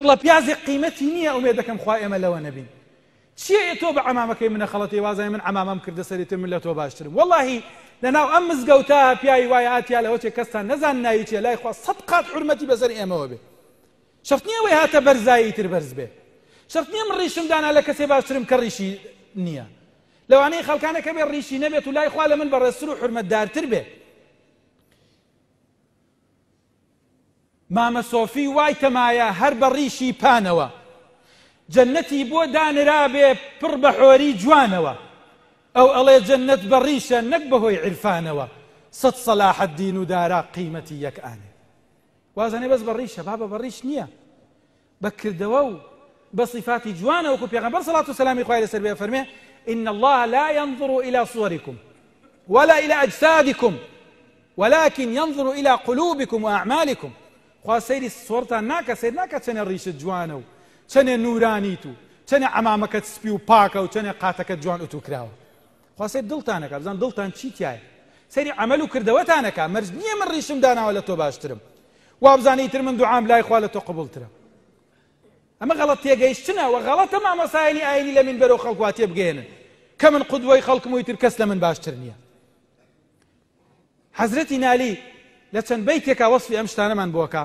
گوڵە پیازێک قیمەتی نییە ئومێد دەکەم خوا ئێمە لەوە نەبین. چییە ئێ تۆ بە عەمامەکەی منە خەڵەتی وازانی من عەمامەم کردە سەری تر من لە تۆ باشترم وەڵاهی لەناو ئەم مزگەوتە پیاوی وایە ئاتیا لەوە چێ کەستان نەزان ناوی چیە لای خوا سەد قات حورمەتی بەسەر ئێمەوە بێ شەرت نییە ئەوەی هاتە بەرزایی تر بەرز بێ شەرت نییە من ڕیشم دانا لە کەسێ باشترم کە ڕیشی نییە لەوانەیە خەڵکانێک هەبێ ڕیشی نەبێت و لای خوا لە من بەڕێزتر و حورمەتدارتر بێ. مامە سۆفی وای تەمایە هەر بە ڕیشی پانەوە جەنەتی بۆ دانرابێ پڕ بە حۆری جوانەوە ئەو ئەڵێ جەنەت بە ڕیشە نەک بەهۆی عیرفانەوە سەد سەلاحەدین و دارا قیمەتی یەک ئانێ وازانێ بەس بە ڕیشە بابە بە ڕیش نییە بە کردەوە و بە صفاتی جوانە وەکو پێغەمبەر صلوات و سەلامی خوای لەسەر بێ فەرمێ إن الله لا ينظر إلى صوركم ولا إلى أجسادكم ولكن ينظر إلى قلوبكم وأعمالكم. خوا سەیری سۆرتان ناکە سەیر ناکە چەنێ ڕیشت جوانە و چەنێ نورانیت و چەنێ عەمامەکەت سپی و پاکە و چەنێ قاتەکەت جوان ئوتو کراوە. خوا سەیر دڵتانەکە بزان دڵتان چی تایە سەیری عەمەل و کردەوەتانەکە مەرج نییە من ڕیشم داناوە لە تۆ باشترم وابزانە ئیتر من دوعام لای خوا لە تۆ قبوڵترە. ئەمە غەڵەت تێگەیشتنە و غەڵەتە مامۆستایانی ئاینی لە مینبەرەوە خەڵک وا تێبگەیەنن کە من قودوەی خەڵکم و ئیتر کەس لە من باشتر نییە. حەزرەتی نالی لە چەند بەیتێکا وەسفی ئەم شتانەمان بۆ ئەکا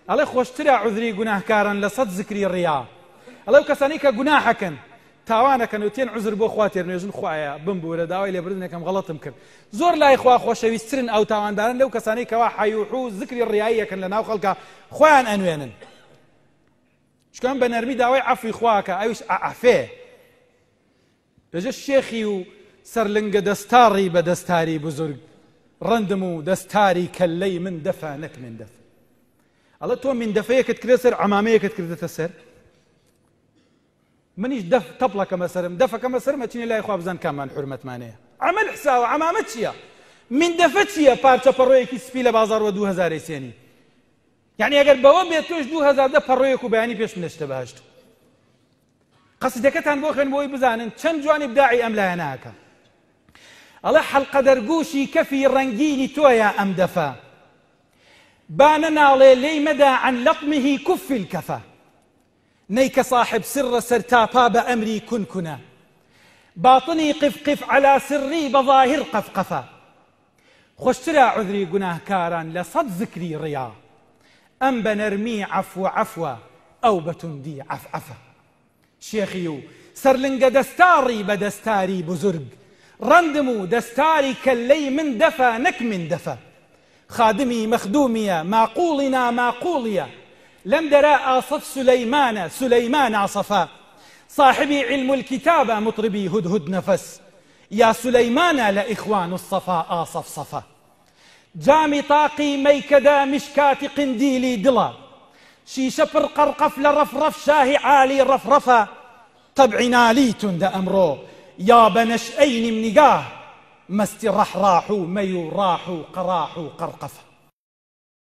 ئەڵێ خۆشترە عوزری گوناهکاران لە سەد زکری ڕیا. ئەڵێ ئەو کەسانەی کە گوناحەکەن تاوانەکەن و تێن عوزر بۆ خوا تێرنێژن خوایە بمبورە داوای لێبردنەکەم غەڵەتم کرد زۆر لای خوا خۆشەویستترن ئەو تاوانبارن لەو کەسانەی کەوا حەیوحو زکری ڕیاییەکەن لە ناو خەڵکا خۆیان ئەنوێنن چونکە ئەم بە نەرمی داوای عەفوی خواکە ئەویش ئەعەفێ بێژە شێخی و سەرلنگە دەستاڕی بە دەستاری بزرگ ڕەندم و دەستاری کەللەی من دەفە نەک من دەف ئەڵێ تۆ من دەفەیەکت کردە سەر عەمامەیەکت کردەتە سەر منیش دەف تەپڵەکەمە سەرم دەفەکەمە سەرم ئەچینە لای خوا بزان کاممان حورمەتمانەیە عەمەل حساوە عەمامە چییە من دەفە چییە پارچە پەڕۆیەکی سپی لە بازاڕ وە 2000 سێنی یعنی ئەگەر بەوە بێت تۆش 2000 دە پەڕۆیەک و بەیانی پێش منەشتە بەهەشت قەسیدەکەتان بۆ خوێن بۆی بزانن چەند جوانی بداعی ئەم لایەنەکە ئەڵێ حەلقە دەرگوشی کەفی ڕەنگینی تۆیە ئەم دەفە با نەناڵێ لێی مەدا عن لطمه کف الکەفە نەی کە صاحب سرە سەرتاپا بە ئەمری کون کونە باطنی قف قف علی سری بە ظاهر قەفقەفە خۆشترە عوذری گوناهکاران لە سەد زکری ڕیا ئەم بە نەرمی عەفوە عەفوە ئەو بە توندی عەف عەفە شێخی و سەرلنگە دەستاڕی بە دەستاری بزرگ ڕەندم و دەستاری کەللەی من دەفە نەک من دەفە خادمی مەخدومیە ماقوڵی ناماقوڵیە لەم دەرە ئاسەف سولەیمانە سولەیمان عەسەفە ساحبی عیلم الکتابە مطربی هدهد نەفەس یا سولەیمانە لە ئیخوان الصەفا ئاسەف سەفە جامی تاقی مەیکەدە میشکاتی قندیلی دڵە شیشە پڕ قەڕقەف لە ڕەفڕەف شاهی عالی ڕەفڕەفە تەبعی نالی توندە ئەمڕۆ یا بە نەشئەی نیم نیگاه مەستی ڕەحڕاح و مەی و ڕاح و قەڕاح و قەڕقەفە.